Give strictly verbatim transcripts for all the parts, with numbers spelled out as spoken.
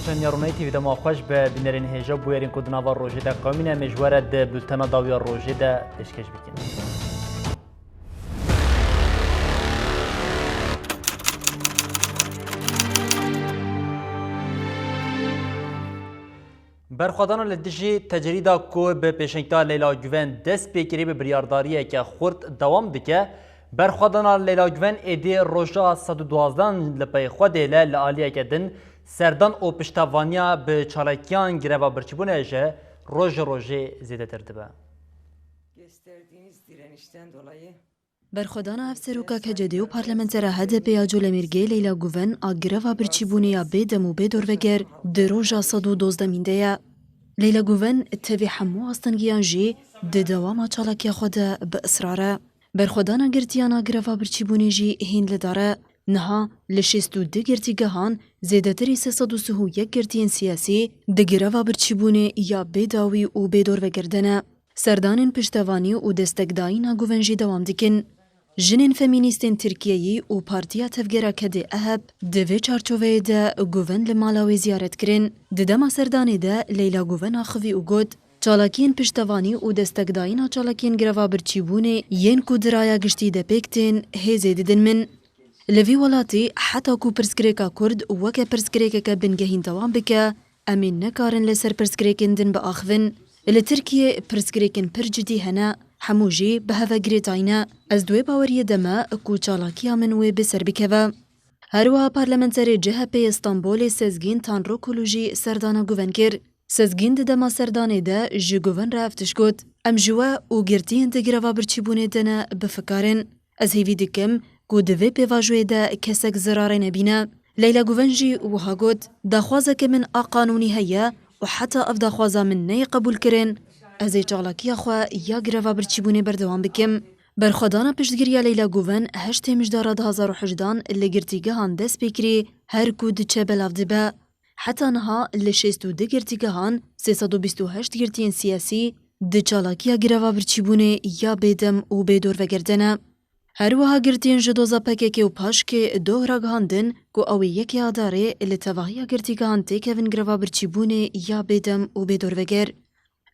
Şaniya Ronayî T V dema xweş be bînerên hêja bûyerên ku di nava rojê de qewimîne, em ê ji we re di bultena dawiya rojê de pêşkêş bikin. Berxwedana li dijî tecerîda ku bi pêşengtiya Leyla Guven dest pê kirî bi biryardariyeke xurt dewam dike. Berxwedana Leyla Guven êdî roja sed û duwazdeh li pey xwe dêle, li aliyeke din serdan û piştevaniya bi çalakiyan greva birçîbûnê ji roj ji rojê zêdetir dibe. Gösterdiğiniz direnişten dolayı Berxwedana Hevseroka K C D û parlamentera H D P ya Colemêrgê Leyla Guven a greva birçîbûnê ya bêdem û bêdorveger di roja sed û dozdemîn de ye. Leyla Guven tevî hemû astengiyan jî di dewama çalakiya xwe de bi israr e. Berxwedana girtiyan a greva birçîbûnê jî hîn li dar e. Niha li şêst û du girtîgehan zêdetirî sê sed û sî û yek girtiyên siyasî di greva birçîbûnê ya bêdawî û bêdorveger de ne. Serdanên piştevanî û destekdayîna Guven jî dewam dikin. Jinên femînîstên Tirkiyeyî û Partiya Tevgera Kedê E H P di vê çarçoveyê de Guven li mala wê ziyaret kirin. Di dema serdanê de Leyla Guven axivî û got, çalakiyên piştevanî û destekdayîna çalakiyên greva birçîbûnê yên ku di raya giştî de pêk tên hê zêde didin min. Li vî welatî heta ku pirsgirêka Kurd weke pirsgirêkeke bingehîn dewam bike, em ê nekarin li ser pirsgirêkên din biaxivin. Li Tirkiyê pirsgirêkên pir cidî hene, hemû jî bi hev ve girêdayî ne. Ez di wê baweriyê de me ku çalakiya min wê bi ser bikeve. Her wiha parlamenterê C H P'ê Stenbolê Sezgîn Tanrokulu jî serdana Guven kir. Sezgîn di dema serdanê de ji Guven re ev tişt got, Em ji we û girtiyên di greva birçîbûnê de ne bi fikar in. Ez hêvî dikim ku di vê pêvajoyê de kesek zirarê nebîne. Leyla Guven jî wiha got, Daxwazeke min a qanûnî heye û heta ev daxwaza min neyê qebûlkirin, ez ê çalakiya xwe ya greva birçîbûnê berdewam bikim. Berxwedana piştgiriya Leyla Guven heştê Mijdara du hazar û hejdehan li girtîgehan dest pê kirî, her ku diçe belav dibe. Heta niha li şêst û du girtîgehan sê sed û bîst û heşt girtiyên siyasî di çalakiya greva birçîbûnê ya bêdem û bêdorveger de ne. Her wiha girtiyên ji doza P K K û PAJK'ê doh ragihandin ku ew ê yekê Adarê li tevahiya girtîgehan têkevin greva birçîbûnê ya bêdem û bêdorveger.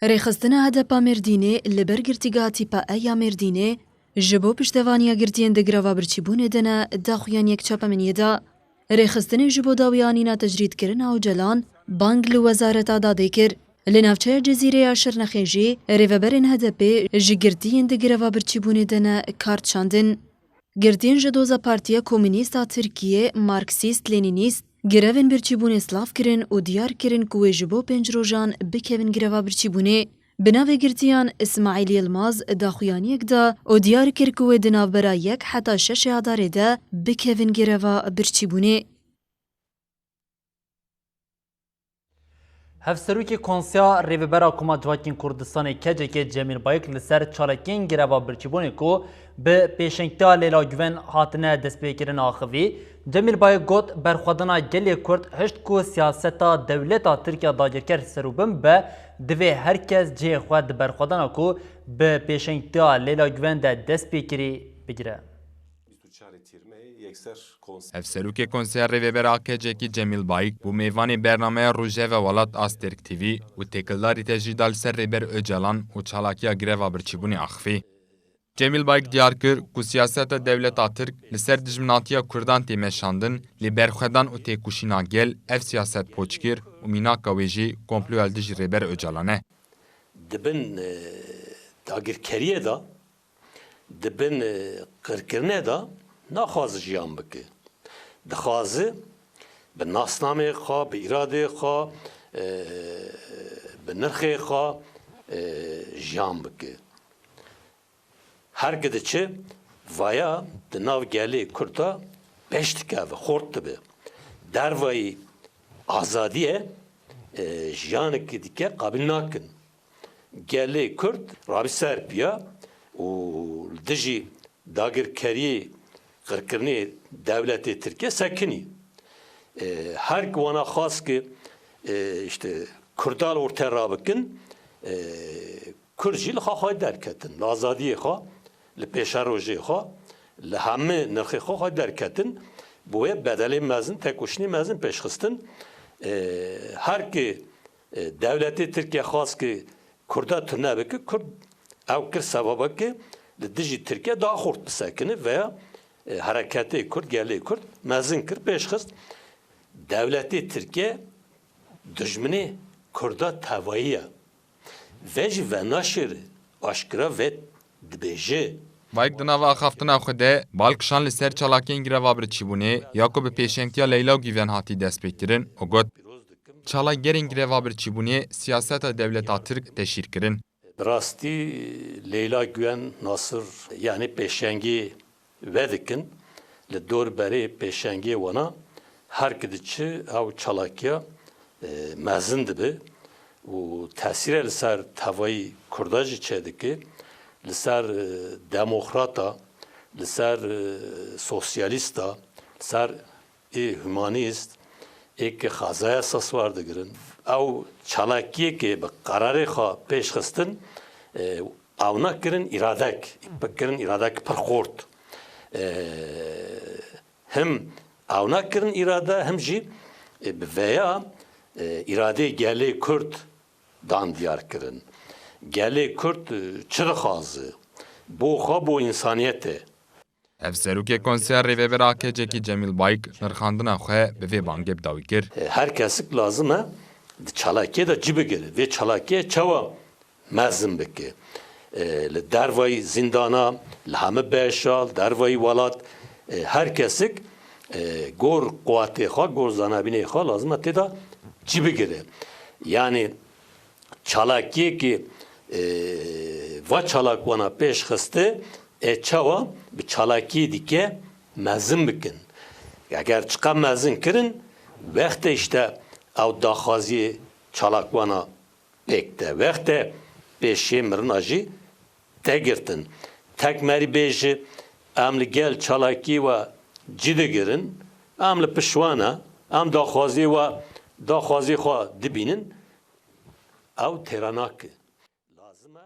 Rêxistina H D P a Mêrdînê li ber girtîgeha tîpa E ya Mêrdînê ji bo piştevaniya girtiyên di greva birçîbûnê de ne daxuyaniyek çapemeniyê da. Rêxistinê ji bo dawî anîna tecrîdkirina Ocalan bang li Wezareta Dadê kir. Li navçeya Cizîrê ya Şirnexê jî rêveberên H D P'ê ji girtiyên di greva birçîbûnê de ne kar çandin. Girtiyên ji doza Partiya Komînîst a Tirkiyê, Marksîst-Lenînîst, grevên birçîbûnê silav kirin û diyar kirin ku wê ji bo pênc rojan bikevin greva birçîbûnê. Bi navê girtiyan Îsmaîl Yilmaz daxuyaniyek da û diyar kir ku wê di navbera yek heta şeşê Adarê de bikevin greva birçîbûnê. Hevserokê Konseya Rêvebera Koma Civakên Kurdistanê K C K Cemîl Bayik li ser çalakiyên greva birçîbûnê ku bi pêşengtiya Leyla Guven hatine destpêkirin axivî. Cemîl Bayik got, berxwedana gelê Kurd hişt ku siyaseta dewleta Tirk ya dagirker serûbin be, divê her kes cihê xwe di berxwedana ku bi pêşengtiya Leyla Guven de dest pê kirî bigire. Hevserokê Konseya Rêvebera K C K Cemîl Bayik bû mêvanê bernameya Rojeve Welat a Stêrk T V û têkildarî tecrîda li ser Rêber Ocalan û çalakiya greva birçîbûnê axivî. Cemîl Bayik diyar kir ku siyaseta dewleta Tirk li ser dijminatiya Kurdan tê meşandin, lê berxwedan û têkoşîna gel ev siyaset poç kir û mînaka wê jî komploya li dijî Rêber Ocalan e. Di bin, e, dagirkeriyê de, di bin, e, qirkirinê de naxwaze jiyan bike. Dixwaze bi nasnameyê xwe, bi îradeyê xwe, e, bi nirxê xwe, e, jiyan bike. Her ku diçe, vaya di nav gelê Kurd de pêş dikeve, xurt dibe. Dervayî azadiyê, e, jiyanekî dike qabil nakin. Gelê Kurd rabî ser piya û li dijî dagirkeriyê, qirkirinê dewletê Tirkiye sekinî. E, her ku wana xwast ki, e, işte, Kurda li orte rabikin, e, Kurd jî li xwe xwe derketin, li azadiyê xwe, li pêşerojê xwe, li hemî nirxê xwe xwe derketin. Bi wê bedelê mezin, tekoşînê mezin pêşxistin. E, her ki, e, dewletê Tirkiye xwast ki Kurda tune bike, Kurd ew kir sebaba ki li dijî Tirkiye daha xurt bisekine veya, e, hereketê Kurd, gelê Kurd mezin kir, pêş xist. Dewletê Tirkiye dijminê Kurda tevayî ye. Ve jî venaşêre, aşkira ve dibêje. Bayk di nava axaftina xwe de bal kişand li ser çalakiyên greva birçîbûnê ya ku bi pêşengtiya Leyla Guven hatî destpêkirin û got, çalakgerên greva birçîbûnê siyaseta dewleta Tirk teşhîr kirin. Bi rastî Leyla Guven Nasir, yanî pêşengî vedikin, li dor berê pêşengiyê wana her ki diçi ew çalakiya, e, mezin dibe û tesîre li ser tevayî Kurda jî çêdike, li ser, e, demokrata, li ser, e, sosyalîsta, li ser ê humanîst, ê ki xwezaya esas war digirin. Ew çalakiyê ki bi qerarê xwe pêş xistin, e, awna kirin îradek, pir kirin îradek pir xort. E, him awna kirin îrade, him jî, e, bi veya, e, îradeyê gelê Kurd dan diyar kirin. Gelê Kurd, e, çi dixwaze? Bo xwe, bo însaniyetê. Hevserokê Konseya Rêvebir A K C'kî Cemîl Bayk nirxandina xwe bi vê bangê bi dawî kir. Her kesik lazim e di çalakiyê de cî bigire. Vê çalakiyê çawa mezin bike? E, li dervayî zîndana, li hemî beşa, li dervayî welat, e, her kesik, e, gor quwetê xwe, gor zanabînê xwe lazim e tê de cî bigire. Yanî çalakiyê ki, e, va çalakwana pêş xiste, e, çawa bi çalakiyê dike mezin bikin. Eger çiqa mezin kirin, wextê işte ew daxwaziyê çalakwana pêk de, wextê pêşiyê mirina jî te girtin. Tek merî bêje, em li gel çalakiyê we cî digirin, em li pişt we ne, em daxwaziyê we, daxwaziyê xwe dibînin, ew têra nake. Lazim e.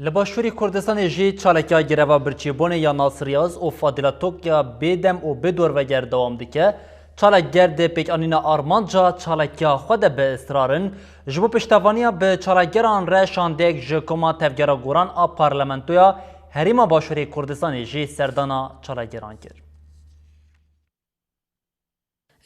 Li Başûrê Kurdistanê jî çalakiya greva birçîbûnê ya Nasir Yaz û Fadîla Tokya bê dem û bê dorveger dewam dike. Çalakger di pêkanîna armanca çalakiya xwe de bi israr in. Ji bo piştevaniya bi çalakgeran re şandeyek ji Koma Tevgera Goran a Parlamentoya Herêma Başûrê Kurdistanê jî serdana çalakgeran kir.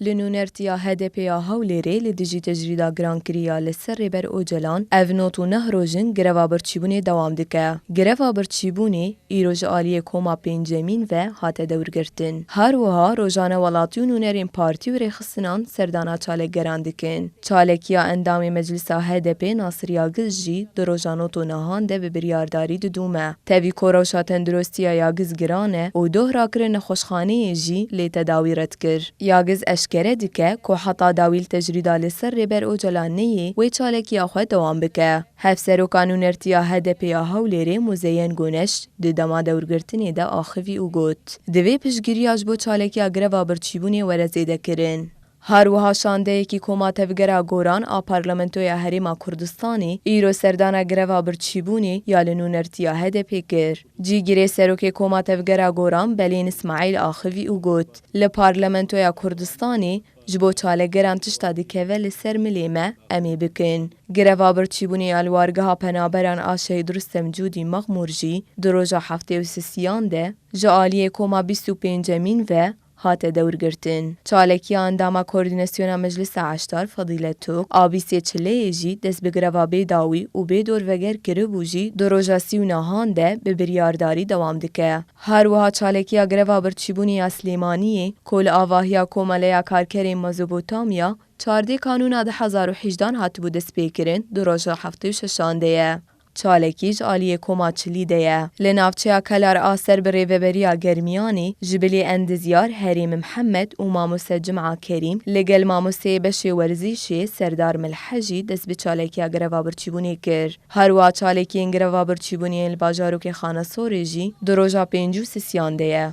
Li nûnertiya H D P ya Hewlêrê li dijî tecrîda girankirî ya li ser Rêber Ocalan, ev not û neh rojin greva birçîbûnê dewam dike. Greva birçîbûnê îro ji aliyê koma pêncemîn ve hate dewrgirtin. Her wiha rojane welatî û nûnerên partî û rêxistinan serdana çalekgeran dikin. Çalekiya endamê Meclisa H D P Nasir Yagiz jî di roja not û nehan de bi biryardarî didûme. Tevî ku rewşa tenduristiya Yagiz giran e û doh rakirin nexweşxaneyê jî lê tedawî red kir. Yagiz eşkere dike ku heta dawî li tecrîda li ser Rêber Ocalan neyê, wê çalekiya xwe dewam bike. Hevseroka nûnertiya H D P ya Hewlêrê Muzeyen Goneş di dema dewrgirtinê de axivî û got, divê piştgiriya ji bo çalekiya greva birçîbûnê were zêdekirin. Her wiha şandeyekî Koma Tevgera Goran a Parlamentoya Herêma Kurdistanê îro serdana greva birçîbûnê ya li nûnertiya H D P kir. Cîgirê Serokê Koma Tevgera Goran Belên Îsmaîl axivî û got, li Parlamentoya Kurdistanê ji bo çalekgeran tişta dikeve li ser milê me, em ê bikin. Greva birçîbûnê ya li Wargeha Penaberan a Şehîd Rustem Cûdî Mexmûr jî di roja heftê û sisiyan de ji aliyê Koma bîst û pêncemîn ve hate dewrgirtin. Çalekiya endama Koordînasyona Meclisa Eştar Fadîle Tok a bîst ê Çileyê jî dest bi greva bê dawî û bê dorveger kiribû jî di roja sî û nehan de bi biryardarî dewam dike. Her wiha çalekiya greva birçîbûnê ya Silêmaniyê ku li avahiya Komeleya Karkerên Mezopotamya çardê Kanûna du hezar û hejdehan hatibû destpêkirin, di roja heftê û şeşan de ye. Çalakî ji aliyê Koma Çilî de ye. Li navçeya Kelar a ser bi Rêveberiya Germiyanê ji bilî endizyar Herîm Mihemed û mamoste Cima Kerîm li gel mamosteyê beşê werzîşê Serdar Milhe jî dest bi çalekiya greva birçîbûnê kir. Her wiha çalakiyên greva birçîbûnê yên li bajarokê Xanesorê jî di roja pêncî û sisiyan de ye.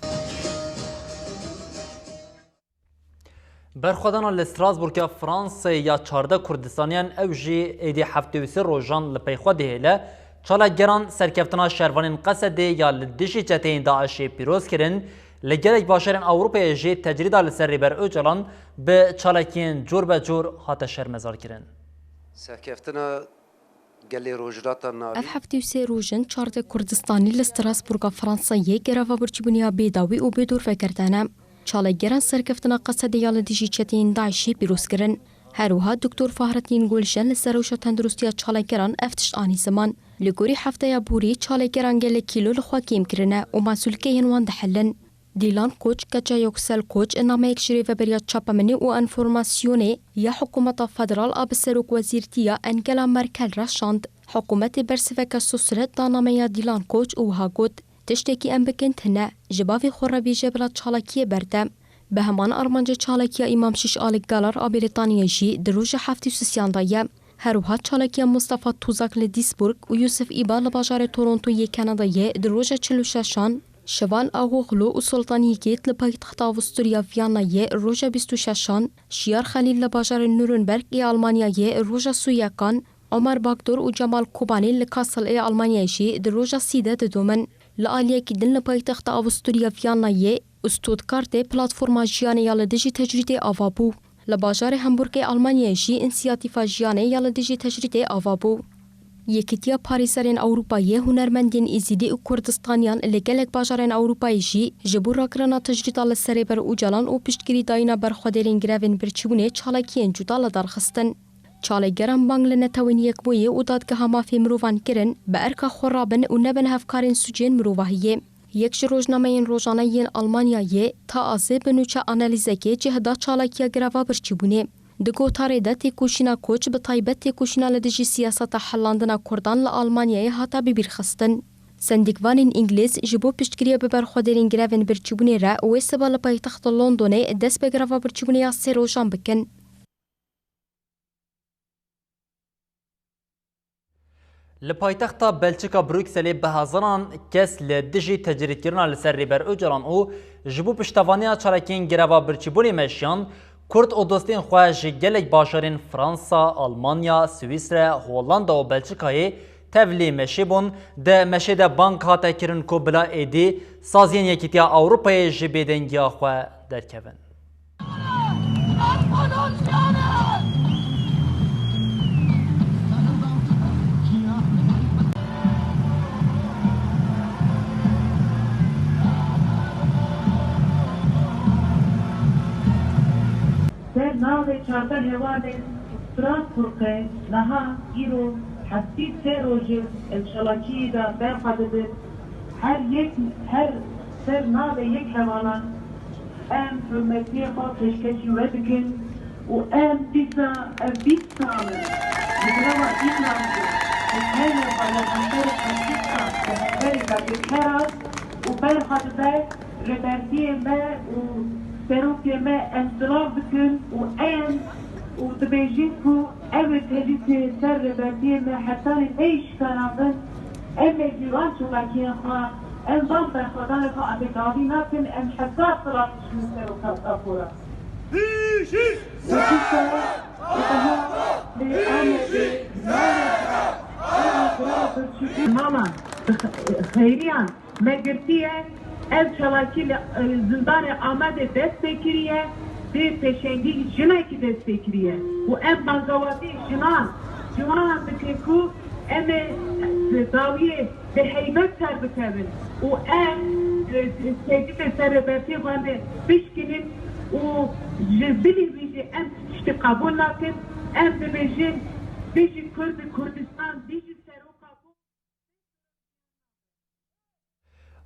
Berxwedana li Strasbourg ya Fransayê ya çardeh Kurdistaniyan, ew jî êdî heftê û sê rojan li pey xwe dihêle, çalakgeran serkeftina şervanên Qesedê ya li dijî çeteyên DAIŞê pîroz kirin, Li gelek bajarên Ewropayê jî tecrîda li ser Rêber Ocalan bi çalakiyên cor be cor hate şermezarkirin. Serkeftina gelê Rojhilata Navîn. Ev heftê û sê roj in çardeh Kurdistanî li Strasbourga Fransayê greva birçîbûnê ya bêdawî û bêdor vegertene. Çalakgeran serkeftina Qesedê ya li dijî çeteyên DAIŞê pîroz kirin. Her wiha Doktor Fahrettin Gulşen li ser rewşa tenduristiya çalakgeran ev tişt anî ziman. Li gorî hefteya borî çalakgeran gelek kîlo li xwe kêm kirine û masûlkeyên wan dihilin. Dîlan Koç, keça Yoksel Koç, nameyek ji rêveberiya çapemenî û enformasyonê ya hikûmeta federal a bi serokwezîrtiya Angela Merkel re şand. Hikûmetê bersiveke sosret da nameya Dîlan Koç û wiha got, tiştekî em bikin tune, ji bavê xwe re vêje bila çalakiyê berde. Bi heman armancê çalakiya Îmam Şîş a li Galar a Brîtaniyê jî di roja heftê û sisiyan de ye. Her wiha çalakiya Mustafa Tuzak li Duisburg û Yusuf Îba li bajarê Toronto yê Kanadayê di roja çil û şeşan, Şeval Agoglu û Sultan Yîgît li paytexta Avusturya Viyanayê roja bîst û şeşan, Şiyar Xelîl li bajarê Nuremberg ê Almanyayê roja sî û yekan, Omer Bagdor û Cemal Kobanî li Kassel ê Almanyayê jî di roja sî de didomin. Li aliyekî din li paytexta Avusturya Viyanayê û Stuttgartê platforma Jiyanê ya li dijî tecrîdê ava bû. Li bajarê Hamburgê Almanyayê jî însiyatîfa Jiyanê ya li dijî tecrîdê ava bû. Yekîtiya Parêzerên Ewropayê, hunermendên Êzidî û Kurdistaniyan li gelek bajarên Ewropayê jî ji bo rakirina tecrîda li ser Rêber Ocalan û piştgirîdayîna berxwedêrên grevên birçîbûnê çalakiyên cuda li dar xistin. Çalakgeran bang li Netewên Yekbûyî û Dadgeha Mafê Mirovan kirin, bi erka xwe rabin û nebin hevkarên sûcên mirovahiyê. Yek ji rojnameyên rojane yên Almanyayê, Taazê, bi nûçe analîzekê cih da çalakiya greva birçîbûnê. Di gotarê de têkoşîna koç, bi taybet têkoşîna li dijî siyaseta helandina Kurdan li Almanyayê hate bibîrxistin. Sendîkvanên Îngilîz ji bo piştgiriya bi berxwedêrên grevên birçîbûnê re wê siba li paytexta Londonê dest bi greva birçîbûnê ya sê rojan bikin. Li paytexta Belçika Brukselê bi hezaran kes li dijî tecrîdkirina li ser Rêber Ocalan û ji bo piştevaniya çalakiyên greva birçîbûnê meşiyan, Kurd û dostên xwe ji gelek bajarên Fransa, Almanya, Swîsre, Hollanda û Belçikayê tevlî meşê bûn. Di meşê de bang hate kirin ku bila êdî saziyên Yekîtiya Ewropayê ji bêdengiya xwe derkevin. Ser navê çardeh hevalên Strasbourgê niha îro heftê sê roj e li çalakiyê de berxwe didin. Her yek, her ser navê yek hevalan em hurmetiyê xwe pêşkêşî we dikin û em dîsa ev bîst sal in li greva Îmralı'yê, li heyvê parlamenterê Kurdistan, li hemberî vekirkera û berxwe dibe rêbertiyê me û serokê me em silav dikin û em û dibêjin ku ew ê tecî tê ser rêbertiyê me hetanî neyê şikanandin, em ê ji van çalakiyên xwe, em van berxwedanê xwe em ê dawî nakin, em hezar silav dişînin ser û xelka xwe re. Yekî sara û daha lê Amedê nayê. Mama, xeyriyan. Me girtiye, ev çalakî li, e, zindanê Amedê dest pê kiriye, dê pêşengî jinekî dest pê kiriye û em bangawazî jinan, ciwanan dikin ku em ê, e, dawiyê bi heybet ser bikevin û em, e, tecrîdê ser rêbertiyê xwe em ê bişkinin û ji bilî wî jî em tiştî qebûl nakin. Em dibêjin, bijî Kurd, Kurdistan, bijî seroka Kurd.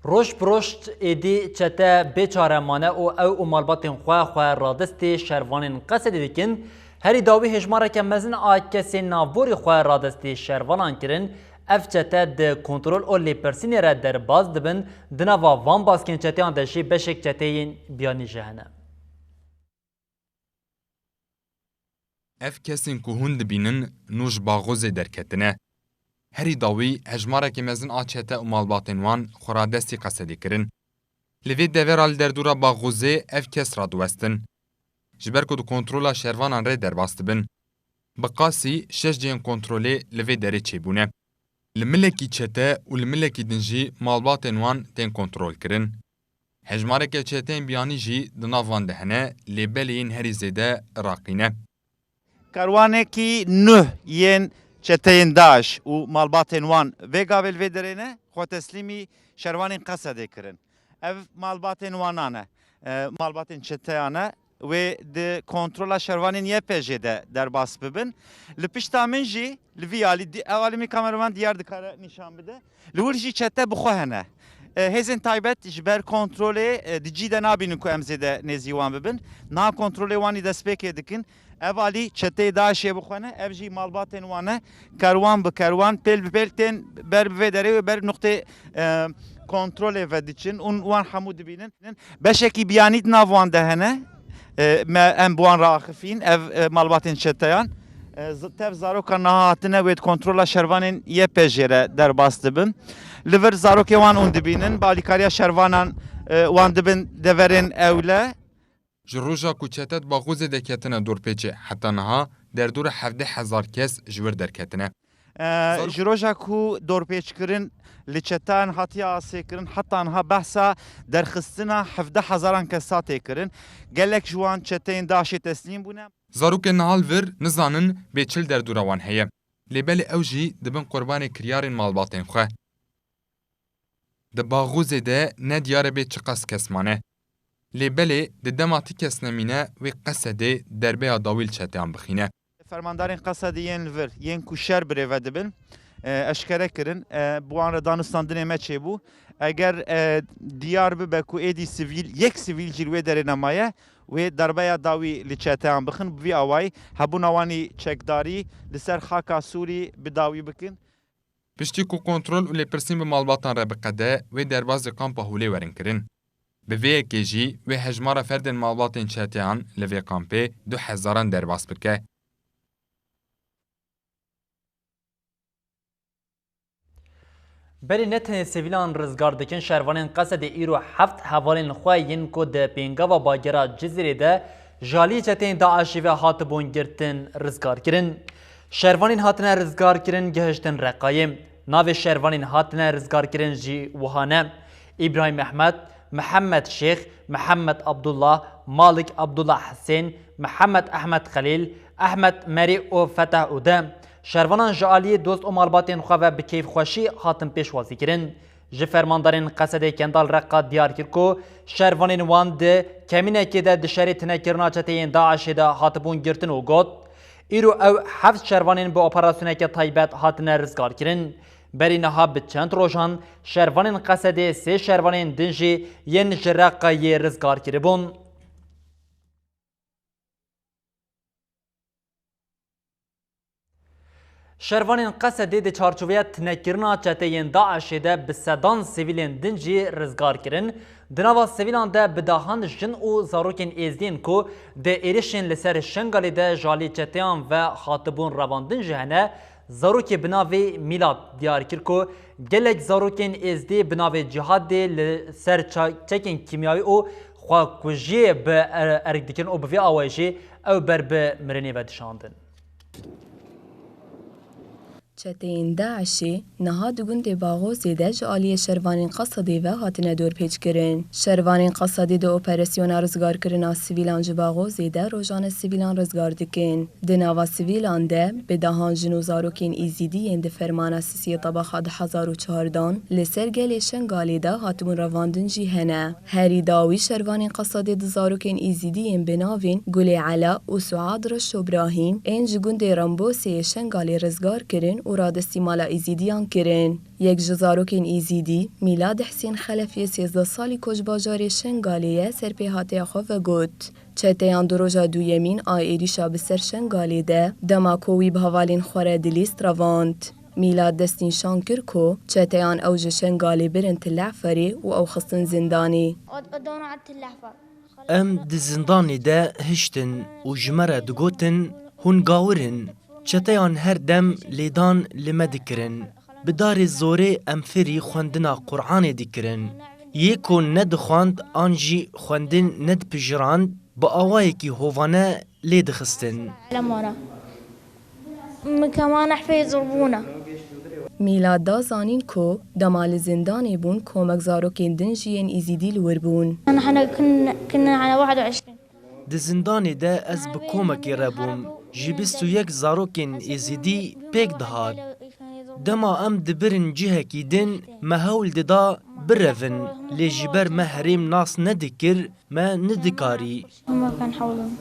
Roj bi roj êdî çete bê çare mane û ew û malbatên xwe xwe radestê şervanên Qesedê dikin. Herî dawî hêjmareke mezin a kesên navborî xwe radestê şervanan kirin. Ev çete di kontrol û lêpirsînê re derbas dibin. Di nava van baskên çeteyan de jî beşek çeteyên biyanî jî hene. Ev kesên ku hûn dibînin, nû ji Baxozê derketine. Herî dawî hejmarekî mezin a çete û malbatên wan xwe radestî Qesedê kirin. Li vê devera li derdora Baxozê ev kes radiwestin. Ji ber ku di kontrola şervanan re derbas dibin. Bi qasî şeş cihên kontrolê li vê derê çêbûne. Li milekî çete û li milekî din jî malbatên wan tên kontrolkirin. Hejmareke çeteyên biyanî jî di nav wan de hene, lê belê yên herî zêde Iraqî ne. Kerwanekî nuh yên çeteyên DAIŞ û malbatên wan vê gavê li vê derê ne, xwe teslîmî şervanên Qesedê kirin. Ev malbatên wana ne, e, malbatên çeteyan e. Wê di kontrola şervanên Y P J de derbas bibin. Li pişta min jî, li vî alî, di-, ew alî min kameraman diyar dikare nîşan bide. Li wir jî çete bi xwe hene. E, hêzên taybet ji ber kontrolê, e, di cî de nabînin ku em zêde nêzî wan bibin. Niha kontrolê wan î destpêkê dikin. Ev alî çeteyê DAIŞê bi xwe ne, ev jî malbatên wan ne. Kerwan bi kerwan, pêl bi pêl tên ber bi vê derê û ber nuqtê, e, kontrolê ve diçin û wan hemû dibînin. Beşekî biyanî di nav wan de hene. E, me, em bi wan re axifîn, ev, e, malbatên çeteyan. E, z-, tev zarokan niha hatine wê di kontrola şervanên Y P J re derbas dibin. Li vir zarokê wan hûn dibînin, bi alîkariya şervanan, e, wan dibin deverên ewle. Ji roja ku çete di Baxûzê de ketine dorpêçê heta niha derdora hevdeh hezar kes ji wir derketine. E, Zarok- ji roja ku dorpêçkirin li çeteyan hatiye asêkirin, heta niha behsa derxistina hevdeh hezaran kesa tê kirin. Gelek ji wan çeteyên DAIŞê teslîm bûne. Zarokên niha li vir nizanin bê çil derdora wan heye. Lê belê ew jî dibin qurbanê kiryarên malbatên xwe. Di Baxûzê de nediyar e bê çiqas kes mane. Lê belê di dema ti kes nemîne wê Qesedê derbeya dawî li çeteyan bixîne. Fermandarên Qesedê yên li vir, yên ku şer birêve dibin, e, eşkere kirin, e, bi wan re danûstandinê me çêbû. Eger, e, diyar bibe ku êdî sivîl, yek sivîl jî li wê derê nemaye, wê derbeya dawî li çeteyan bixin, bi vî awayî hebûna wanî çekdarî li ser xaka Sûrî bi dawî bikin. Piştî ku kontrol û lêpirsîn bi malbatan re biqede, wê derbasî kampa Hûlê werin kirin. Bi vê yekê jî wê hejmara ferdên malbatên çeteyan li vê kampê du hezaran derbas bike. Berî ne tenê sivîlan rizgar dikin, şervanên Qesedê îro heft hevalên xwe yên ku di pêngava bagera Cizîrê de ji alî çeteyên DAIŞê ve hatibûn girtin, rizgar kirin. Şervanên hatine rizgar kirin gihiştin Reqayê. Navê şervanên hatine rizgar kirin jî wiha ne: Îbrahîm Ehmed, Mihemed Şêx, Mihemed Abdullah, Malik Abdullah Hisên, Mihemed Ehmed Xelîl, Ehmed Merî û Feteh Ude. Şervanan ji aliyê dost û malbatên xwe ve bi kêfxweşî hatin pêşwazîkirin. Ji fermandarên Qesedê Kendal Reqa diyar kir ku şervanên wan di kemînekê de di şerê tinekirina çeteyên DAIŞê de hatibûn girtin û got, Îro ew heft şervanên bi operasyoneke taybet hatine rizgarkirin. Berî niha bi çend rojan şervanên Qesedê sê şervanên din jî yên ji Reqayê rizgar kiribûn. Şervanên Qesedê di çarçoveya tinekirina çeteyên DAIŞê de bi sedan sivîlên din jî rizgar kirin. Di nava sivîlan de bi dehan jin û zarokên êzdî yên ku di êrişên li ser Şengalê de ji alî çeteyan ve hatibûn revandin jî hene. Zarokê bi navê Mîlad diyar kir ku gelek zarokên êzdî bi navê cihadê li ser ça-, çekên kîmyawî û xwekujiyê bi er-, erk dikirin û bi vê awayî jî ew ber bi mirinê ve dişandin. Çeteyên DAIŞê niha di gundê Baxozê de ji aliyê şervanên Qesedê ve hatine dorpêçkirin. Şervanên Qesedê di operasyona rizgarkirina sivîlan ji Baxozê de rojane sivîlan rizgar dikin. Di nava sivîlan de bi dehan jin û zarokên Êzîdî yên di fermana sisiyê tebaxa du hezar û çardan li ser gelê Şengalê de hatibûn revandin jî hene. Herî dawî şervanên Qesedê du zarokên Êzîdî yên bi navên Gulê Ela û Suad Reşo Brahîm ên ji gundê Rambosê yê Şengalê rizgar kirin û radestî mala Êzîdiyan kirin. Yek ji zarokên Êzîdî, Mîlad Hesên Xelef yê sêzdeh salî ku ji bajarê Şengalê ye, ser pêhateya xwe ve got, Çeteyan di roja duyemîn a êrîşa bi ser Şengalê de dema ku wî bi hevalên xwe re dilîst revand. Mîlad destnîşan kir ku çeteyan ew ji Şengalê birin Til Eferê û ew xistin zindanê. Em di zindanê de hiştin û ji me re digotin, Hûn gawir in. Çeteyan her dem lêdan li me dikirin. Bi darê zorê em fêrî xwendina Quranê dikirin. Yê ku nedixwand an jî xwendin nedipijirand, bi awayekî hovane lê dixistin. على مرة. من كمان أحفظ ربونا. Mîlad da zanîn ku dema li zindanê bûn, komek zarokên din jî yên Êzîdî li wir bûn. نحن كنا كنا على واحد وعشرين. Di zindanê de ez bi komekê re bûm. Ji bîst û yek zarokên Êzîdî pêk dihat. Dema em dibirin cihekî din, me hewl dida birevin, lê ji ber me herêm nas nedikir, me nedikarî. هم كان حولهم.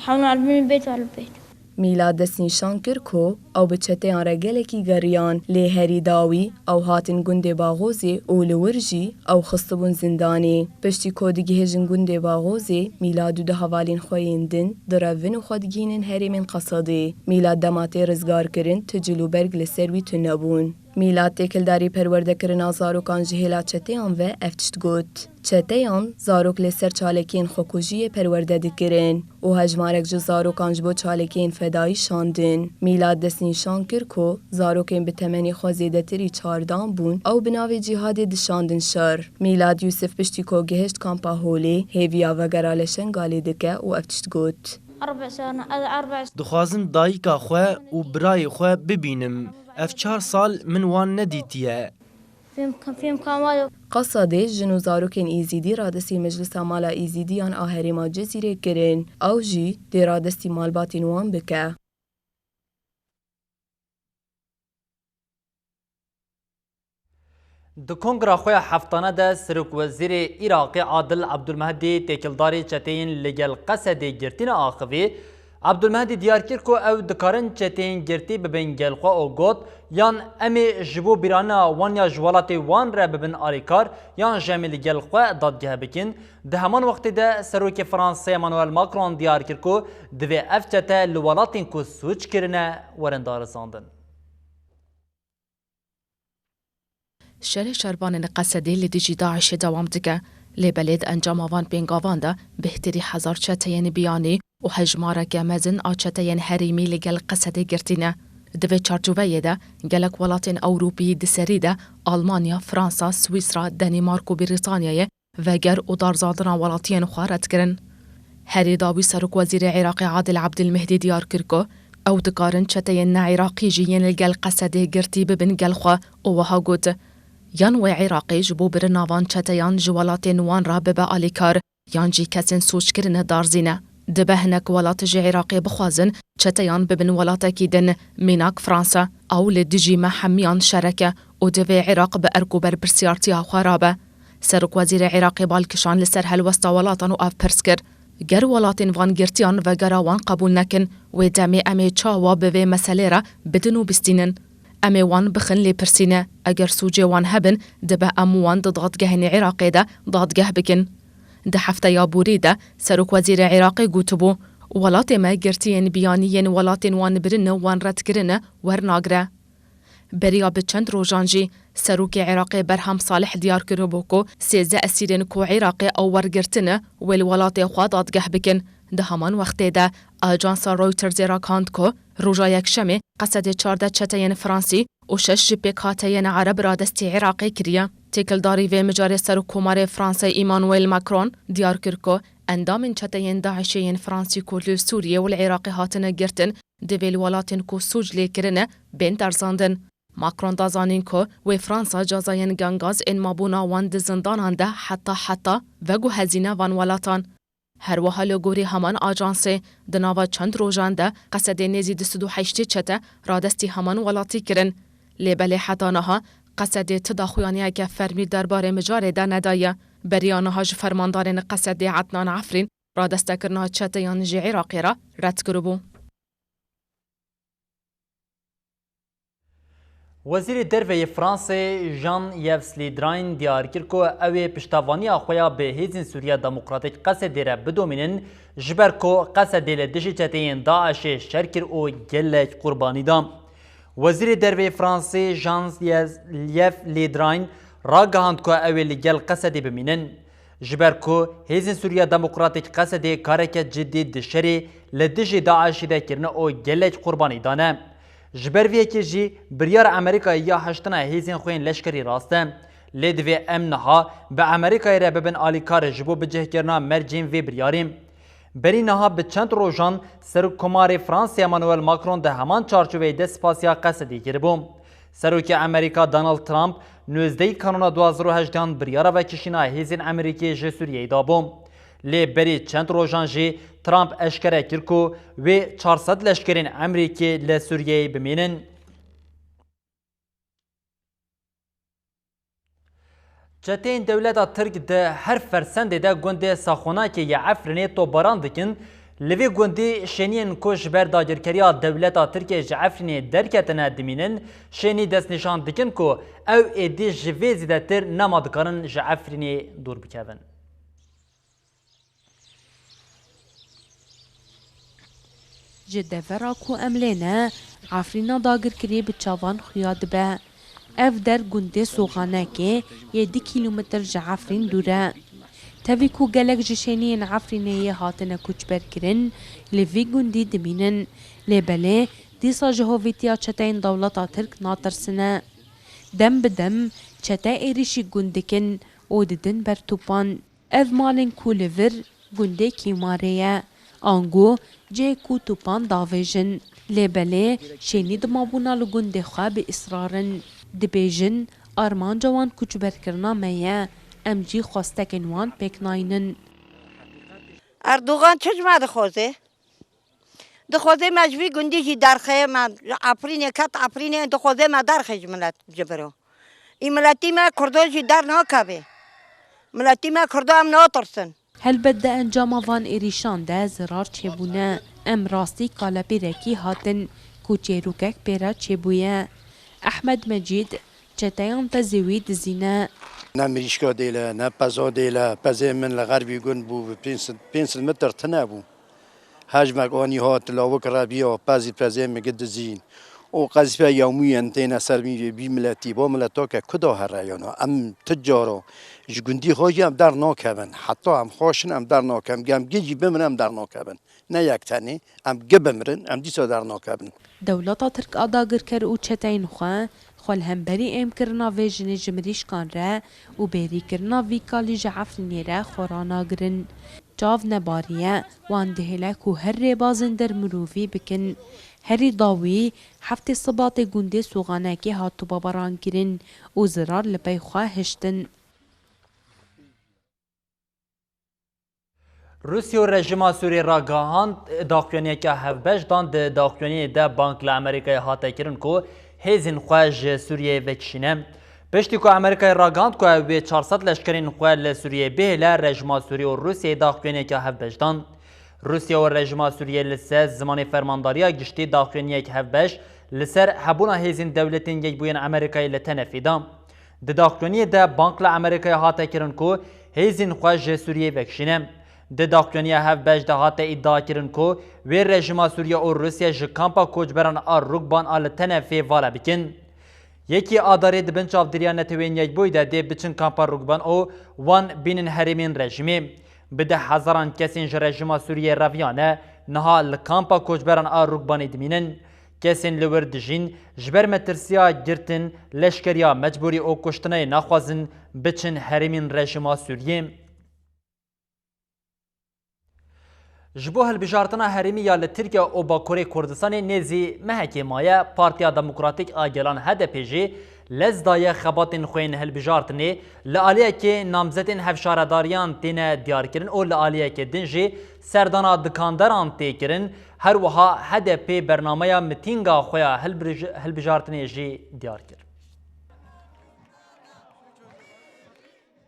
حولهم على البيت وعلى البيت. Mîlad destnîşan kir ku ew bi çeteyan re gelekî geriyan, lê herî dawî ew hatin gundê Baxozê û li wir jî ew xistibûn zindanê. Piştî ku digihêjin gundê Baxozê, Mîlad û du hevalên xwe yên din direvin û xwe digihînin herêmên Qesedê. Mîlad dema tê rizgarkirin, tu cil û berg li ser wî tune bûn. Mîlad têkildarî perwerdekirina zarokan ji hêla çeteyan ve ev tişt got: Çeteyan zarok li ser çalakiyên xwekujiyê perwerde dikirin û hejmarek ji zarokan ji bo çalakiyên fedayî şandin. Mîlad destnîşan kir ku zarokên bi temenê xwe zêdetirî çardan bûn, ew bi navê cîhadê dişandin şer. Mîlad Yûsif piştî ku gihişt kampa Holê, hêviya vegera li Şengalê dike û ev tişt got: أربع سنوات، أربع سنوات. Dixwazim dayika xwe û birayê xwe bibînim. Ev çar sal min wan nedîtiye. في مكان، في مكان وايد. Qesedê jin û zarokên Êzîdî radestî Meclisa Mala Êzîdiyan a Herêma Cizîrê kirin. Ew jî dê radestî malbatên wan bike. Di kongra xwe ya heftane de Serokwezîrê Iraqê Adil Abdulmehdi têkildarî çeteyên li gel Qesedê girtî ne axivî. Abdulmehdi diyar kir ku ew dikarin çeteyên girtî bibin gel xwe û got, yan em ê ji bo bîranina wan ya ji welatê wan re bibin alîkar, yan jî em ê li gel xwe dadgeh bikin. Di heman wextê de Serokê Fransê Emmanuel Macron diyar kir ku divê ev çete li welatên ku sûc kirine werin darizandin. Şerê şervanên Qesedê li dijî DAIŞê dewam dike. Lê belê di encama van pêngavan de bêhtirî hezar çeteyên biyanî û hejmareke mezin a çeteyên herêmî li gel Qesedê girtî ne. Di vê çarçoveyê de gelek welatên Ewropî, di serî de Almanya, Fransa, Swîsra, Danîmark û Brîtanyayê veger û darizandina welatiyên xwe red kirin. Herî dawî Serokwezîrê Iraqê Adil Abdilmehdî diyar kir ku ew dikarin çeteyên ne Iraqî jî yên li gel Qesedê girtî bibin gel xwe û wiha got, yan wê Iraqê ji bo birina van çeteyan ji welatên wan re bibe alîkar, yan jî kesên sûc kirine darzîne. Dibe hinek welat ji Iraqê bixwazin çeteyan bibin welatekî din, mînak Fransa, ew li dijî me hemiyan şerek e û divê Iraq bi erk û berpirsiyartiya xwe rabe. Serokwezîrê Iraqê bal kişand li ser helwesta welatan û ev pirs kir, ger welatên van girtiyan vegera wan qebûl nekin, wê demê em ê çawa bi vê meselê re bidin û bistînin? Em ê wan bixin lêpirsîne, eger sûcê wan hebin, dibe em wan di dadgehên Iraqê de dadgeh bikin. Di hefteya borî de Serokwezîrê Iraqê gotibû, welatê me girtiyên biyanî yên welatên wan birine û wan redkirine wernagire. Beriya bi çend rojan jî Serokê Iraqê Berham Salih diyar kiribû ku sêzdeh esîrên ku Iraqê ew wergirtine wê li welatê xwe dadgeh bikin. Di heman wextê de ajansa Reutersê ragihand ku roja Yekşemê Qesedê çardeh çeteyên Fransî û şeş ji pêkhateyên Ereb radestî Iraqê kiriye. Têkildarî vê mijarê Serokkomarê Fransayê Emmanuel Macron diyar kir ku endamên çeteyên DAIŞê yên Fransî ku li Sûriyê û li Iraqê hatine girtin, divê li welatên ku sûc lê kirine bên derzandin. Macron da zanîn ku wê Fransa cazayên gangaz ên mabûna wan di zindanan de heta heta veguhezîne van welatan. Her wiha li gorî heman ajansê, di nava çend rojan de Qesedê nêzî du sed û heştê çete radestî heman welatî kirin. Lê belê heta niha Qesedê ti daxuyaniyeke fermî derbarê mijarê de nedaye. Beriya niha ji fermandarên Qesedê Ednan Efrîn radestekirina çeteyan ji Iraqê re red kiribû. Wezîrê Derve yê Fransê Jean-Yves Le Drian diyar kir ku ew ê piştevaniya xwe ya bi Hêzên Sûriya Demokratîk Qesedê re bidomînin, ji ber ku Qesedê li dijî çeteyên DAIŞê şer kir û gelek qurbanî da. Wezîrê Derve yê Fransê Jean-Yves Le Drian ragihand ku ew ê li gel Qesedê bimînin. Ji ber ku Hêzên Sûriya Demokratîk Qesedê kareke cidî di şerê li dijî DAIŞê de kirine û gelek qurbanî dane. Ji ber vê yekê jî biryara Amerîkayê ya hiştina hêzên xwe yên leşkerî rast e. Lê divê em niha bi Amerîkayê re bibin alîkar ji bo bicihkirina mercên vê biryarê. Berî niha bi çend rojan Serokkomarê Fransê Emmanuel Macron di heman çarçoveyê de spasiya Qesedê kiribû. Serokê Amerîka Donald Trump nozdehê Kanûna du hazar û hejdehan biryara vekişîna hêzên Amerîkê ji Sûriyeyê dabû. Lê berî çend rojan jî Trump eşkere kir ku wê çar sed leşkerên Amerîkê li Sûriyeyê bimînin. Çeteyên dewleta Tirk di her fersendê de gundê Saxonakê yê Efrînê topbaran dikin. Li vê gundî şêniyên ku ji ber dagirkeriya dewleta Tirkiyê ji Efrînê derketine dimînin, şênî destnîşan dikin ku ew êdî ji vê zêdetir nema dikarin ji Efrînê dûr bikevin. Ji devera ku em lê ne, Efrîna dagirkirî bi çavan xuya dibe. Ev der gundê Soxanekê yê du kîlometr ji Efrîn dûr e. Tevî ku gelek ji şêniyên Efrînê yê hatine koçberkirin, li vî gundî dimînin. Lê belê dîsa ji hovîtiya çeteyên dewleta Tirk natirsine. Dem bi dem çete êrîşî gund dikin û didin ber topan. Ev malên ku li vir gundê Kîmarê ye, ango cihê ku topan davêjin. Lê belê şênî di mabûna li gundê xwe bi israr in. Dibêjin, armanca wan koçberkirina me ye, em jî xwestekên wan pêk naynin. Erdogan çi ji me dixwaze? Dixwaze me ji vî gundî jî derxe, me ji Efrînê ket Efrînê, dixwaze me derxe ji milet, ji biro. Î miletî me Kurdo jî dernakeve. Miletî me Kurdo em natirsin. Helbet di encama van êrîşan de zirar çêbûne. Em rastî kalepîrekî hatin ku çêrokek pê re çêbûye. Ehmed Mecîd çeteyan pezê wî dizîne. Ne mirîşka dêle, ne peza dêle. Pezê min li xerbî gund bû, bi pênc sed, pênc sed metr tune bû. Hejmek anî hat, lawik reviya, pezî pezê min gi dizîn. Û qezîfe yewmîyen têne ser mîrê bî miletî, bo miletoke kuda hereyana. Em ti cara ji gundî xwe jî em dernakevin. Heta em xweşin em dernakevin. Gem gi jî bimrin em dernakevin. Ne yek tenê, em gi bimrin, em dîsa dernakevin. Dewleta Tirk a dagirker û çeteyên xwe, xwe li hemberî êmkirina vê jinê ji mirîşkan re û bêrîkirina vî kalî ji Efrînê re xwe ranagirin. Çav nebariye, wan dihêle ku her rêbazên dermirovî bikin. Herî dawî heftê Sibatê gundê Soxanekê hat tobabarankirin û zirar li pey xwe hiştin. Rûsya û rejîma Sûriyê ragihand, daxuyaniyeke hevbeş dan. Di daxuyaniyê de bang li Amerîkayê hate kirin ku hêzên xwe ji Sûriyeyê vekişîne. Piştî ku Amerîkayê ragihand ku ew wê çar sed leşkerên xwe li Sûriyeyê bihêle, rejîma Sûriyê û Rûsyayê daxuyaniyeke hevbeş dan. Rûsya û rejîma Sûriyê li ser zimanê Fermandariya Giştî daxuyaniyek hevbeş li ser hebûna hêzên Dewletên Yekbûyên Amerîkayê li Tenefê da. Di daxuyaniyê de bang li Amerîkayê hate kirin ku hêzên xwe ji Sûriyeyê vekişîne. Di daxuyaniya hevbeş de hate îdia kirin ku wê rejîma Sûriye û Rûsya ji kampa koçberan a Rûkban a li Tenefê vala bikin. Yekî Adarê di bin çavdêriya Neteweyên Yekbûyî de dê biçin kampa Rûkban û wan bînin herêmên rejîmê. Bi deh hezaran kesên ji rejîma Sûriyê reviyane, niha li kampa koçberan a Rûkbanê dimînin. Kesên li wir dijîn, ji ber metirsiya girtin, leşkeriya mecbûrî û kuştinayê naxwazin biçin herêmên rejîma Sûriyê. Ji bo hilbijartina herêmî ya li Tirkiye û Bakurê Kurdistanê nêzî mehekê maye, Partiya Demokratîk a Gelan H D P jî lez daye xebatên xwe yên hilbijartinê, li aliyekê namzetên hevşaredariyan têne diyarkirin û li aliyekê din jî serdana dikandaran tê kirin. Her wiha H D P bernameya mitînga xwe ya hilbij-, hilbijartinê jî diyar kir.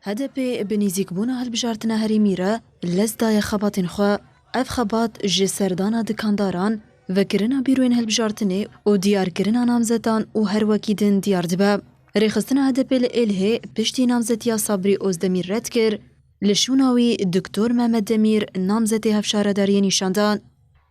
H D P bi nîzîkbûna hilbijartina herêmî re lez daye xebatên xwe. Ev xebat ji serdana dikandaran, vekirina bîroyên hilbijartinê û diyarkirina namzetan û her wekî din diyar dibe. Rêxistina H D P li Êlihê piştî namzetiya Sabrî Ozdemîr red kir, li şûna wî Doktor Mehmet Demîr namzetê hevşaredariyê nîşan da.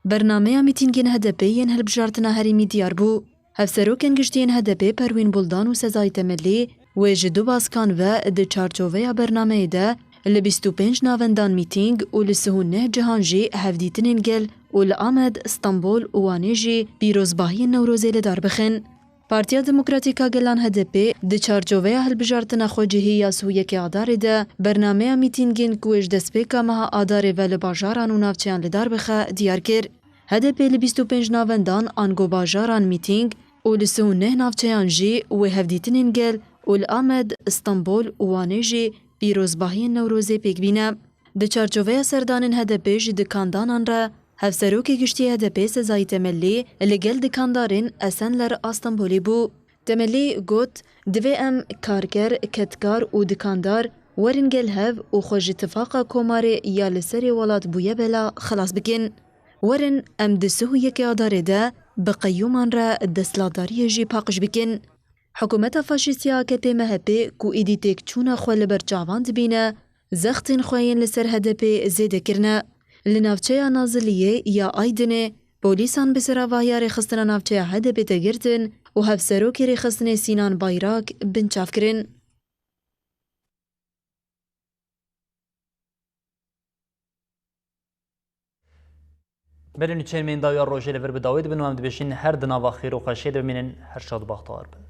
Bernameya mîtîngên H D P yên hilbijartina herêmî diyar bû. Hevserokên giştî yên H D P Perwîn Buldan û Sezai Temelî wê ji du baskan ve di çarçoveya bernameyê de li bîst û pênc navendan mîtîng û li sih û neh cihan jî hevdîtinên gel û li Amed, Stenbol û Wanê jî pîrozbahiyên Newrozê li dar bixin. Partiya Demokratîk a Gelan H D P di çarçoveya hilbijartina xwecihî ya sih û yekê Adarê de bernameya mîtîngên ku ji destpêka meha Adarê ve li bajaran û navçeyan li dar bixe diyar kir. H D P li bîst û pênc navendan ango bajaran mîtîng Û li sih û neh navçeyan jî wê hevdîtinên gel û li Amed, Stenbol û Wanê jî pîrozbahiyên Newrozê pêk bîne. Di çarçoveya serdanên H D P ji dikandanan re, Hevserokê Giştî H D P Sezayî Temellî li gel dikandarên Esenler a Stenbolê bû. Temellî got, divê em karker, kedkar û dikandar werin gel hev û xwe ji tifaqa Komarê ya li serê welat bûye bela xilas bikin. Werin em di sih û yekê Adarê de bi qeyûman re desthilatdariyê jî paqij bikin. Hikûmeta faşîst ya A K P M H P ku êdî têkçûna xwe li ber çavan dibîne, zextên xwe yên li ser H D P zêde kirine. Li navçeya Naziliyê ya Aydinê polîsan bi seravahiya rêxistina navçeya H D P de girtin û hevserokê rêxistinê Sînan Bayrak binçav kirin. Belê nûçeyên me yên dawiya rojê li vir bi dawî dibin û em dibêjin her di nava xêr û xweşiyê de bimînin, her şad û bextewar bin.